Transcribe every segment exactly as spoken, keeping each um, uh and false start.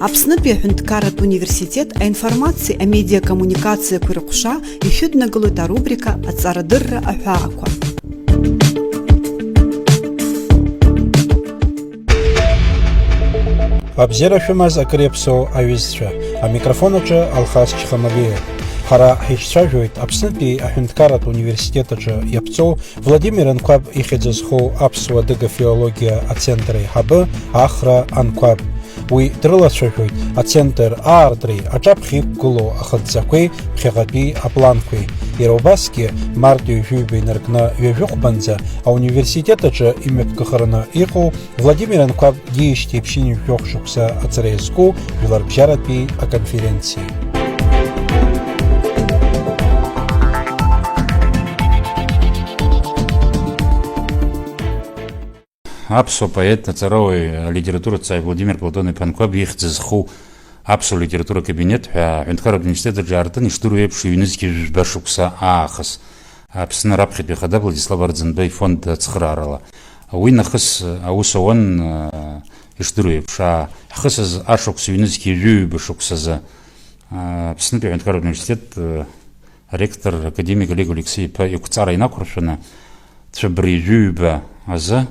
Аԥснытәи аҳәынҭқарратә университет аинформациеи амедиакоммуникациақәеи рҟәша ишәыднагалоит арубрика Аҵарадырра аҳәаақәа. Абзиара шәымаз акыр иаԥсоу аҩызцәа. Амикрофон аҿы Алхас Чхамалиа. Ҳара ҳишцәажәоит Аԥснытәи аҳәынҭқарратә университет аҿы иаԥҵоу Владимир Анқәаб ихьӡ зху аԥсуа-адыга филологиа ацентр аиҳабы Ахра Анқәаб. Уи дрылацәажәоит ацентр аартреи аҿаԥхьа иқәгылоу ахыдҵақәеи ԥхьаҟатәи апланқәеи. Иара убасгьы, март ҩажәи ҩба инаркны ҩажәи хәбанӡа ауниверситет аҿы имҩаԥгахараны иҟоу Владимир Анқәаб диижьҭеи ԥшьынҩажәи жәохә шықәса аҵара иазку жәларбжьаратәи аконференциа. Аԥсуа поет, аҵарауаҩ, алитератураҭҵааҩ Владимир Платон-иԥа Анқәаб ихьӡ зху аԥсуа литература акабинет ҳәа аҳәынҭқарратә университет аҿы иаартын, ишдыру еиԥш, ҩнызқьи жәба шықәса аахыс Аԥсны раԥхьатәи Ахада Владислав Арӡынба ифонд ацхыраарала. Уи нахыс аус ауан, ишдыру еиԥш, ҳхысыз ашықәс ҩнызқьи жәаҩба шықәсазы Аԥснытәи аҳәынҭқарратә университет аректор академик Олег Алексеи-иԥа иқәҵара инақәыршәаны, цәыббра ҩажәи ҩба азы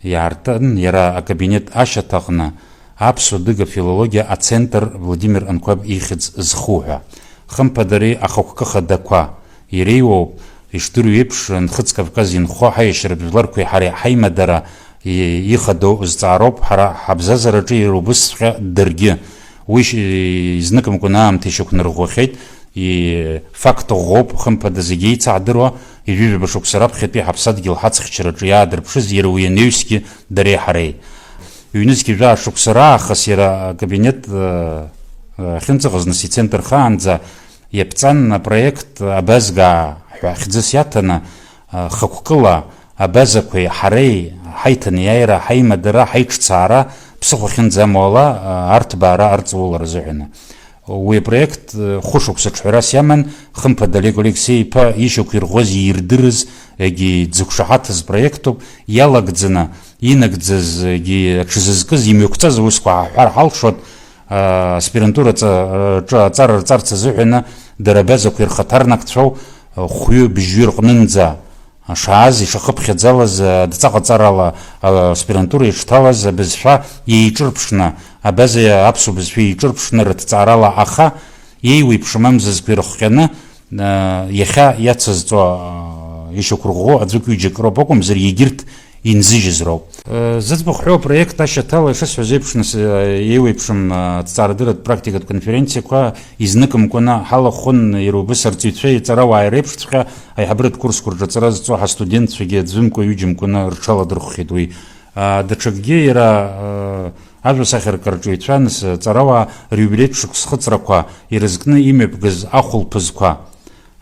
иаартын иара акабинет ашьаҭаҟны аԥсуа-адыга филологиа ацентр Владимир Анқәаб ихьӡ зху ҳәа. Хымԥада ари ахықәкы хадақәа иреиуоуп, ишдыру еиԥш, Нхыҵ Кавказ инхо ҳаиашьаратә жәларқәеи ҳареи ҳаимадара и-, ихадоу зҵаароуп, ҳара ҳабзазараҿы иара убысҵәҟьа даргьы. Уи ш-, изныкымкәан аамҭа ишьақәнарӷәӷәахьеит, и-, факт ӷәӷәоуп, хымԥада, зегьы еицаҳдыруа, ҩажәижәаба шықәса раԥхьатәи ҳаԥсадгьыл ҳаҵхьчараҿы иаадырԥшыз иара уи анаҩсгьы дареи ҳареи. Ҩнызқьи жәаа шықәса раахыс иара акабинет, э, э, ахьынӡаҟаз, нас ицентрхаанӡа иаԥҵан апроект Абазгаа ҳәа хьӡыс иаҭаны, э, хықәкыла абазақәеи ҳареи ҳаиҭанеиааира, ҳаимадара, ҳаиҿцаара ԥсыхәа ахьынӡамоу ала, э, арҭбаара арҵаулара азыҳәаны. Уи апроект, э, хәышықәса ҽҳәарас иаман, хымԥада, Олег Алексеи-иԥа ишьақәирӷәӷәаз, иирдырыз, егьи дзықәшаҳаҭыз проектуп, иалагӡаны инагӡаз, егьи аҽзызкыз, имҩақәҵаз аусқәа ҳаҳәар ҳалшоит, э, аспирантура аҵа-, аҿы аҵара рҵарц азыҳәаны дара абазақәа ирхаҭарнакцәоу, э, хәҩы-бжьҩы рҟнынӡа шааз, ишахыԥхьаӡалаз, адҵаҟаҵарала аспирантура иҿҭалаз абызшәа еиҿырԥшны, абаза аԥсуа бызшәа еиҿырԥшны рыҭҵаарала аха, еиуеиԥшым амзызқәа ирыхҟьаны, а, иахьа иацызҵо, а, ишьақәырӷәӷәо аӡәык-ҩыџьак роуп акәымзар, егьырҭ инзыжьыз роуп. Э, зыӡбахә ҳәоу апроект ашьаҭала, ишысҳәаз еиԥш, нас, э, еиуеиԥшым, э, аҭҵаарадырратә практикатә конференциақәа изныкымкәаны ҳалахәын, иара убас арҵаҩцәеи аҵарауааи реиԥшҵәҟьа аиҳабыратә курсқәа рҿы аҵара зҵо ҳастудентцәагьы аӡәымкәа-ҩыџьамкәаны рҽаладырхәхьеит уи. А, даҽакгьы иара, э, ажәа сахьаркы арҵаҩцәа, нас, аҵарауаа риубилеитә шықәс хыҵрақәа ирызкны имҩаԥгаз ахәылԥызқәа,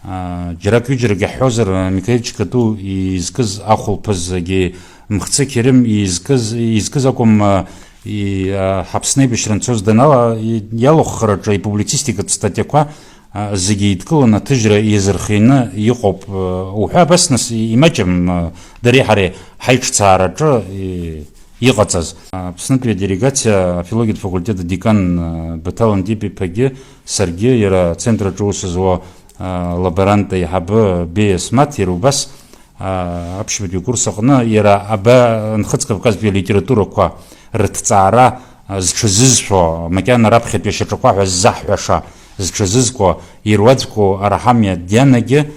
Аа, џьарак-ҩыџьарак иаҳҳәозар, Микаил Чкату изкыз ахәылԥазгьы, Мхцы Керым изкыз, изкыз акәым, а, и-, а, Ҳаԥсны аибашьра анцоз данала, и-, иалахәхараҿы ипублицистикатә статиақәа, а, зегьы еидкыланы аҭыжьра иазырхианы иҟоуп, а, уҳәа абас нас и-, имаҷым, а, дареи ҳареи ҳаиҿцаараҿы и-, иҟаҵаз. Аԥснытәи аделегациа афилологиатә факультет адекан, а, Баҭал Антип-иԥагьы саргьы иара ацентр аҿы аус зуа, а, лаборант аиҳабы Беиа Смаҭ иара убас, а, аԥшьбатәи акурс аҟны иара аба-, Нхыҵ-Кавказтәи алитературақәа рыҭҵаара, а, зҽазызшәо, макьана раԥхьатәи ашьаҿақәа ҳәа ззаҳҳәаша, зҽазызкуа, ируаӡәку Араҳамиа Дианагьы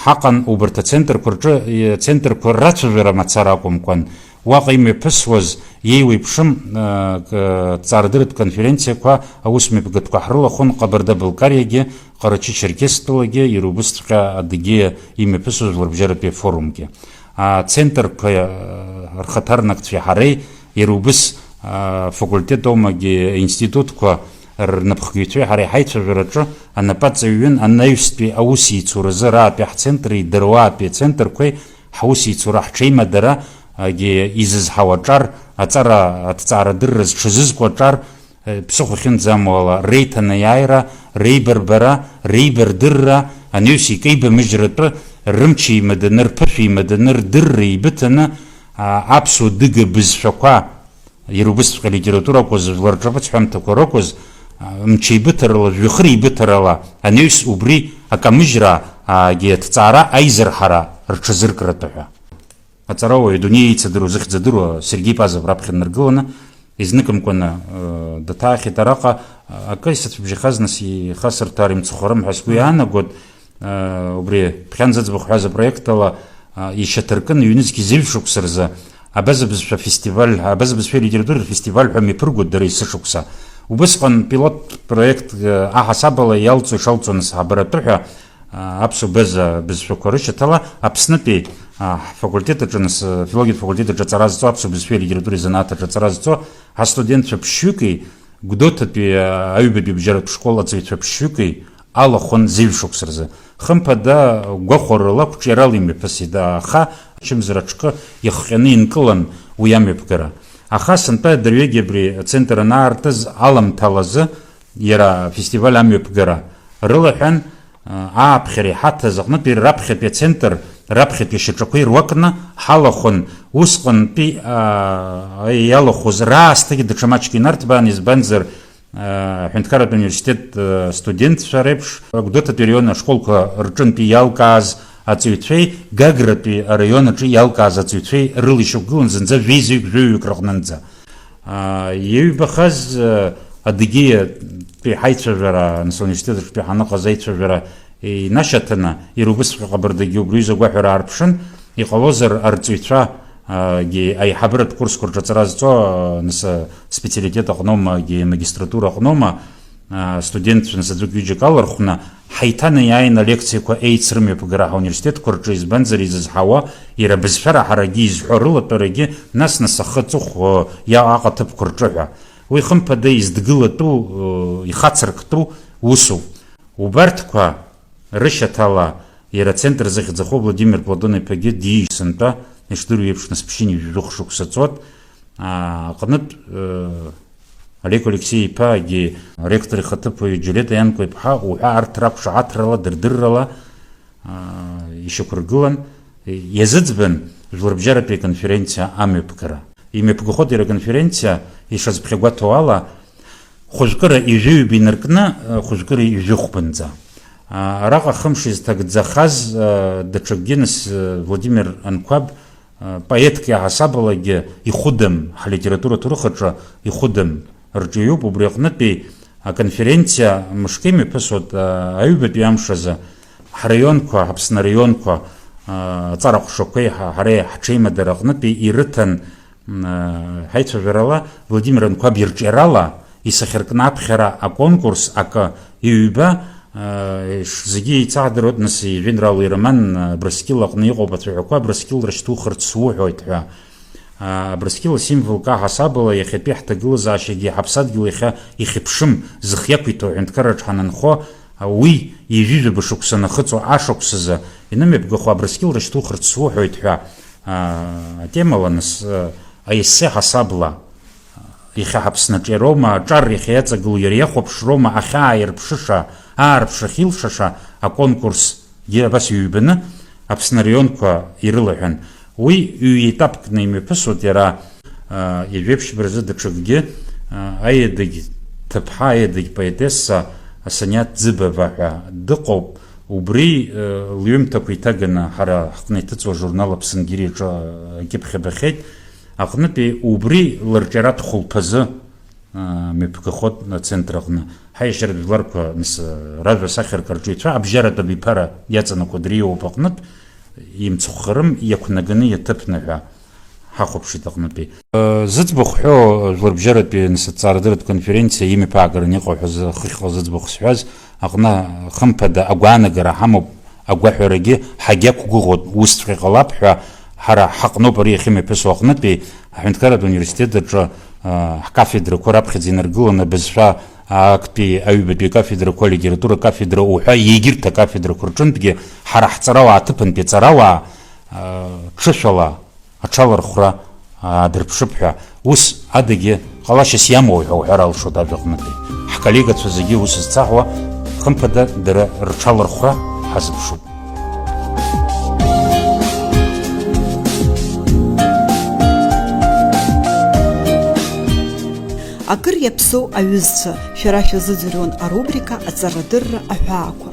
ҳаҟан убарҭ ацентрқәа рҿы, ацентрқәа рацәажәара мацара акәымкәан, уаҟа имҩаԥысуаз иеиуеиԥшым, э, к-, ҭҵаарадырратә конференциақәа, аусмҩаԥгатәқәа ҳрылахәын Ҟабарда-Балкариагьы, Ҟарачы-Черкесиатәылагьы, иара убысҵәҟьа Адыгеиа имҩаԥысуаз жәларбжьаратәи афорумгьы. Ацентрқәа, э, рхаҭарнакцәеи ҳареи, иара убыс, э, афакультет аумагьы аинститутқәа рнапхгаҩцәеи ҳареи ҳаицәажәараҿы анапы аҵаҩҩын анаҩстәи аусеицуразы раатәи ҳцентри дыруаатәи ацентрқәеи ҳусеицура, ҳҽеимадарагьы изызҳауа аҿар, аҵара, аҭҵаарадырра зҽазызкуа аҿар, э, ԥсыхәа ахьынӡамоу ала, реиҭанеиааира, реибарбара, реибардырра, анаҩс икеибамыжьратәы, рымч еимаданы, рԥышә еимаданы, рдырра еибыҭаны, а, аԥсуа-адыга бызшәақәа, Иара убысҵәҟьа алитература акәыз, жәлар рҿаԥыцҳәамҭақәа ракәыз, а, мчеибыҭарала, жәҩахыреибыҭарала анаҩс убри акамыжьра, аагьы аҭҵаара аизырҳара рҽазыркратәы ҳәа. Аҵарауаҩ адунеи еицадыруа, зыхьӡ адыруа Сергеи Пазов раԥхьа днаргыланы, изныкымкәаны, э, даҭаахьеит араҟа, акы исацәыбжьахаз нас ихасырҭәаар имцхәарым ҳәа сгәы иаанагоит, э, убри Ԥхьан зыӡбахә ҳәа азы апроект ала, э, ишьаҭаркын ҩнызқь зеижә шықәса рзы Абаза бызшәа фестиваль, Абаза бызшәа литературатә фестиваль ҳәа мҩаԥыргоит дара есышықәса. Убысҟан пилот проект, э, аҳасабала иалҵуа ишалҵуа нас ҳабаратәы ҳәа, аԥсуа база бызшәақәа рышьаҭала Аԥснытәи, а, ҳфакультет аҿы, нас, филологиатә факультет аҿы аҵара зҵо, аԥсуа бызшәеи алитературеи занааҭ аҿы аҵара зҵо ҳастудентцәа ԥшьҩыки, Гәдоуҭатәи, а, аҩбатәи абжьаратә школ аҵаҩцәа ԥшьҩыки алахәын зеижә шықәса рзы. Хымԥада, гәахәарыла, қәҿиарала имҩаԥысит, аха ачымазара аҽкы иахҟьаны инкылан уи амҩаԥгара. Аха сынтәа дырҩегьы абри ацентр анаартыз аламҭалазы иара афестиваль амҩаԥгара рылаҳәан, ааԥхьара иҳаҭаз аҟнытәи раԥхьатәи ацентр, раԥхьатәи ашьаҿақәеи руакны ҳалахәын, усҟантәи, аа, иалахәыз раасҭагьы даҽа маҷк инарҭбаан, избанзар, аа, аҳәынҭқарратә университет, аа, студентцәа реиԥш, Гәдоуҭатәи араион ашколқәа рҿынтәи иалкааз аҵаҩцәеи Гагратәи араион аҿы иалкааз аҵаҩцәеи рыла ишьақәгылан зынӡа жәеизаҩык-жәаҩаҩык рыҟнынӡа. Аа, иаҩбахаз, э, Адыгеиатәи ҳаицәажәара, нас ауниверситет аҿтәи ҳаныҟаз аицәажәара инашьаҭаны, иара убысҵәҟьа Ҟабардагьы убри аҩыза агәаҳәара аарԥшын, иҟалозар арҵаҩцәа, а, гьы аиҳабыратә курсқәа рҿы аҵара зҵо, а, нас, а, специалитет аҟноума, гьы амагистратура аҟноума, а, студентцәа нас аӡәык-ҩыџьак алархәны, ҳаиҭанеиааин алекциақәа еицрымҩаԥгара ҳауниверситетқәа рҿы, избанзар, изызҳауа, иара абызшәа раҳарагьы изҳәо рылатәарагьы, нас-нас ахы аҵыхә, иа-, аҟаҭыԥқәа рҿы ҳәа. Уи, хымԥада, издгылатәу, ихацырктәу усуп. Убарҭқәа рышьаҭала иара ацентр зыхьӡахо Владимир Платон-иԥагьы диижь сынтәа, ишдыру еиԥш, нас ԥшьынҩажәи жәохә шықәса ҵуеит. Аа, аҟнытә, э, Олег Алексеи-иԥагьы аректор ихаҭыԥуаҩ Џьолета Ианкәа-иԥҳа уҳәа арҭ рақәшаҳаҭрала, дырдыррала, аа, ишьақәыргылан, иазыӡбан жәларбжьаратәи аконференциа амҩаԥгара. Имҩаԥгахоит иара аконференциа, ишазԥхьагәаҭоу ала, хәыжәкыра ижәыҩба инаркны, хәыжәкыра ижәыхәбынӡа. Араҟа хымш изҭагӡахаз, даҽакгьы нас, Владимир Анқәаб, поетк иаҳасабалагьы ихәыдам, ҳлитература аҭоурых аҿы ихәыдам рҿиоуп, убри аҟнытәи аконференциа мышкы имҩаԥысуеит, аҩбатәи амш азы ҳраионқәа, Аԥсны араионқәа, аҵара ҟәшақәеи ҳа-, ҳареи ҳҽеимадара аҟнытәи ирыҭан, ҳаицәажәарала Владимир Анқәаб ирҿиарала исахьаркны аԥхьара аконкурс акы, ҩба, зегьы еицаҳдыруеит, нас, ижәеинраала ироман, Абрыскьыл аҟны иҟоуп ацәаҳәақәа, Абрыскьыл рышьҭухырц суҳәоит ҳәа. Абрыскьыл асимвол каҳасабала иахьатәи ҳҭагылазаашьагьы ҳаԥсадгьыл иахьа ихьыԥшым, зых иақәиҭу аҳәынҭқарраҿ ҳанынхо, уи ҩажәижәаба шықәса нахыҵуа ашықәсазы инымҩаԥгахо Абрыскьыл рышьҭухырц суҳәоит ҳәа, атемала, нас, аессе ҳасабла, иахьа ҳаԥсны аҿиароума, аҿар иахьа иаҵагылоу иара иахәаԥшроума ахьааирԥшыша, аарԥшрахь илшаша аконкурс Гьы абас ҩбаны Аԥсны араионқәа ирылаҳәан. Уи ҩ-етапкны имҩаԥысуеит иара, а, ҩажәеиԥшьба рзы даҽакгьы, а, аедыгь ҭыԥҳа, аедыгь поетесса Асаниаҭ Ӡыбава ҳәа дыҟоуп. Убри, а, лҩымҭақәа иҭаганы ҳара ҳҟны иҭыҵуа ажурнал Аԥсынгьыри аҿы, а, акьыԥхь абахьеит. Аҟнытәи убри лырҿиаратә хәылԥазы мҩаԥгахоит ацентр аҟны. Ҳаиашьаратә жәларқәа, нас, ражәа сахьаркыра рҿиаҩцәа абжьаратә абиԥара иаҵанакуа дреиуоуп аҟнытә, имцхәхарым, иақәнаганы иаҭыԥны ҳәа ҳахәаԥшит аҟнытәи. Зыӡбахә ҳәоу жәларбжьаратәи, нас, аҭҵаарадырратә конференциа имҩаԥаагараны иҟоу ҳәа зы-, хыхьҟа зыӡбахә сҳәаз аҟны, хымԥада, агәаанагара ҳамоуп. Агәаҳәарагьы ҳагьақәгәыӷуан, усҵәҟьа ҟалап ҳәа, ҳара ҳаҟноуп ари иахьымҩаԥысуа аҟнытәи, аҳәынҭқарратә университет аҿы, а, ҳкафедрақәа раԥхьаӡа инаргыланы абызшәа актәи аҩбатәи акафедрақәа, алитература акафедра уҳәа егьырҭ акафедрақәа рҿынтәгьы ҳара ҳҵарауаа, аҭыԥантәи аҵарауаа, а, ҽышәала аҽалархәра аадырԥшып ҳәа, ус адагьы ҟалашьас иамоу ҳәа уҳәар алшоит ажәаҟнытәи. Ҳколлегацәа зегьы ус зцаҳауа, хымԥада, дара рҽалархәра ҳазыԥшуп. Акыр иаԥсоу аҩызцәа, шәара шәазыӡырҩуан арубрика Аҵарадырра аҳәаақәа.